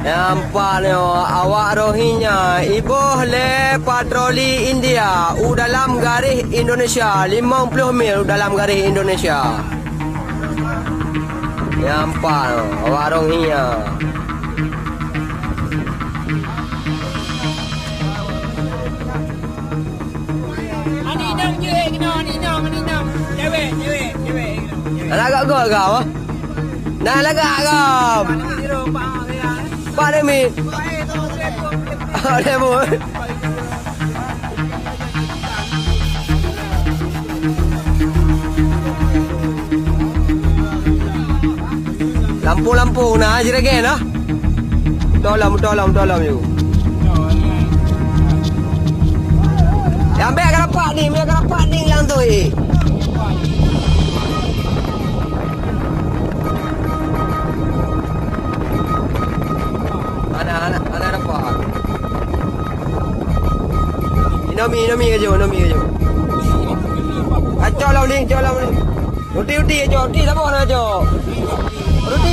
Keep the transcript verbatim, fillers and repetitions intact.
Nampak nyoe, awak Rohingya iboh lé patroli India u dalam garéh Indonesia, limong ploh mil u dalam garéh Indonesia. Nampak nyoe, awak Rohingya. Aneuk inong jeuet keunoe, aneuk inong, aneuk inong. Cewek, cewek, cewek. Aneuk gak-gak kau, ah? Nah, lagak kau. Pak Demi. Oh, dia pun. Lampôh-lampôh na, Juragan, ah. Tolong, tolong, tolong, yuk. Yang bèk ka rapat ni, bèk ka rapat ni langsung, eh. Ana, ana, ana rapat. Indomie, Indomie aja, Indomie aja. Acok lah, Udin, acok lah, Udin. Ruti, ruti, acok. Ruti, sabar nak acok. Ruti,